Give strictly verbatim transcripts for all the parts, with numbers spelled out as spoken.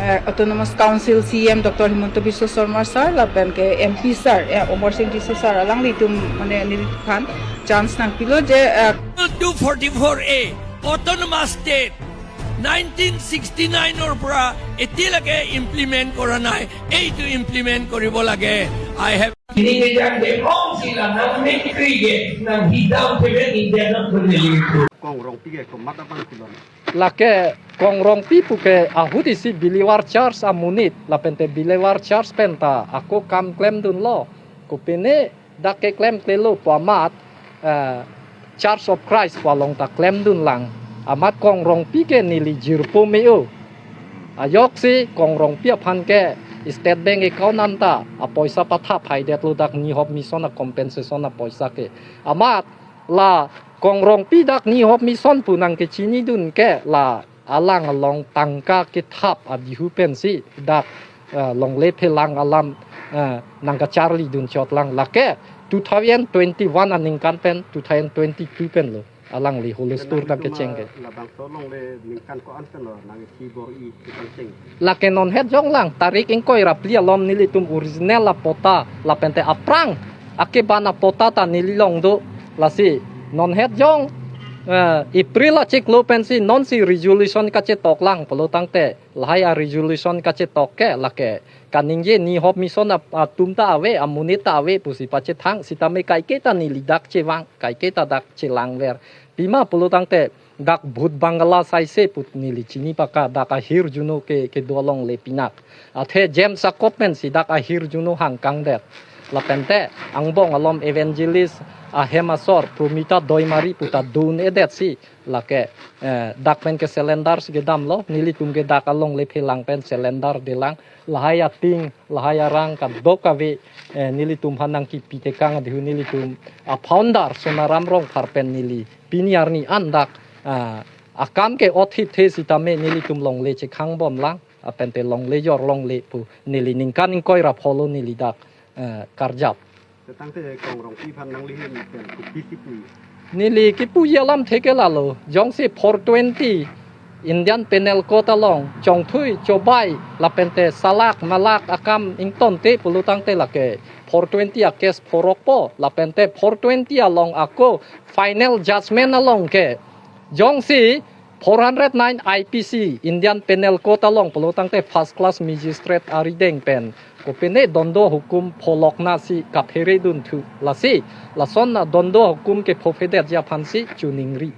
Eh, Autonomous Council C E M Doctor Himanta Biswa Sarma sir, lapen ke M P sir, eh, Amarsing Tisso sir, alanglitum mane neliphan chance nangpilo je, eh, two forty four A, autonomous state, nineteen sixty নাইনৰ পৰা এতিয়ালৈকে ইমপ্লিমেণ্ট কৰা নাই। এইটো ইমপ্লিমেণ্ট কৰিব লাগে। I have Ini kejang de ong sila nang menteri ke nang hidang payment India nang berdiri. Kong Rongpi ke komat abang kulon. Lake Kong Rongpi pu ke ahut isi believer church amonit, lapen te believer church pen ta ako kam klemdunlo. Kopine dak ke klemklelo pu amat, eh, Church of Christ pu along ta klemdun lang. Amat Kong Rongpi ke neli jirpo me-o. Ajoksi Kong Rongpi aphan ke State Bank account an ta apoisa pathap haidetlo dak Ni Hop Mission a compensation apoisa ke. Amat la Kong Rongpi dak Ni Hop Mission pu nangkechinidun ke la alang along tangka kethap adihu pensi dak, eh, longle phelang alam, eh, nangkacharlidun chot lang. Lake two thousand twenty-one aningkan pen two thousand twenty-two pen lo alangli hulustur nangtum kecheng ke. Labangso longle ningkan ko-an pen lo nangsi bor-i kepangcheng. Lake non het jong lang tarik ingkoi ra phli alom nelitum original apatta lapen te aphrang akeban apatta ta neli long do. Lasi non het jong, eh, April achiklo pensi nonsi resolution kachetok lang pulo tangte lahai a resolution kachetok ke lake kaningje Ni Hop Mission ap-, atum ta ave, amonit ta ave pusi pachethang, sitame kaike ta neli dak chevang, kaike ta dak chelangver. Pima pulo tangte dak Bhut Bangla saise pu neli chini paka, dak ahirjuno ke, kedo alongle pinak. Athe James Jacob pensi dak ahirjuno hangkangdet. Lapen te angbong alom evangelist ahem asor Promita Doimari pu ta do-un-edetsi lake, eh, dak pen ke cylinder si kedamlo, nelitum ke dak alongle phelang pen cylinder delang, lahai ating, lahai arang kadokave, eh, nelitum aphan nangkipi tekang adihu nelitum a founder Sonaram Rongphar pen neli pini arni an dak, ah, akam ke othip the sitame nelitum longle chekhang bom lang, lapen te longle jor longle pu neli ningkan ingkoi ra pholo neli dak, eh, karjap. Tangte Kong Rongpi aphan nangli hem pen kopisi pu? Neli kipuji alamthe ke lalo, jongsi four twenty Indian Penal Code along chongthui chobai lapen te salak malak akam ingtonte pulo tangte lake four twenty a case phorokpo, lapen te four twenty along ako final judgment along ke jongsi four hundred nine I P C, Indian Penal Code along pulo tangte first class magistrate arideng pen kopine dondo hukum pholoknasi kapheredunthu, lasi lason a dondo hukum ke phophedet aphansi choningri.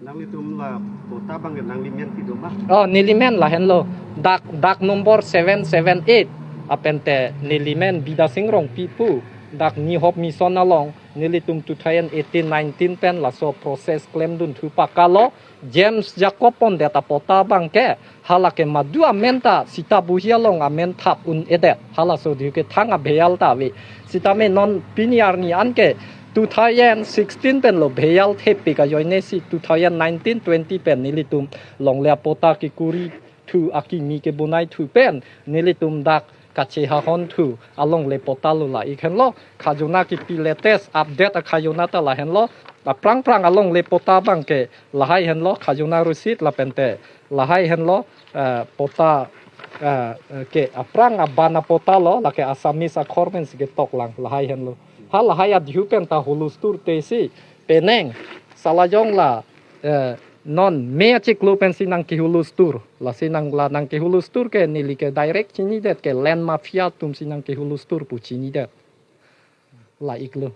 Nanglitum la patta abang nangli men pidoma? Oh, neli men lahenlo. Dak, dak number seven seven eight. Lapen te neli men Bidya Sing Rongpi pu. Dak Ni Hop Mission along nelitum two thousand eighteen nineteen pen laso process klemdunthu pakalo. James Jacob pondet apatta abang ke, hala ke madu amen ta sita buhi along amen thap un-edet. Halaso diu ke thang abheyal ta ave. Sitame non pini arni an ke two thousand sixteen pen lo bheyal thepik ajoine si two thousand nineteen twenty pen nelitum longle apatta kekuri thu akimi kebonaithu pen nelitum dak kachehahon thu alongle patta lo la-ik henlo. Khajona kipi latest update akhajona ta lahenlo. Aphrang phrang alongle patta abang ke lahai henlo, khajona receipt lapen te lahai henlo, eh, patta, eh, ke aphrang aban apatta lo, lake Assamese akhor pensi ketok lang, lahai henlo. Ha lahai adihu pen ta hulustur te si penang salajong la, eh, non May achiklo pensi nangkehulustur. Lasi nang la nangkehulustur ke neli ke direct chinidet ke land mafia atumsi nangkehulustur pu chinidet. La-iklo.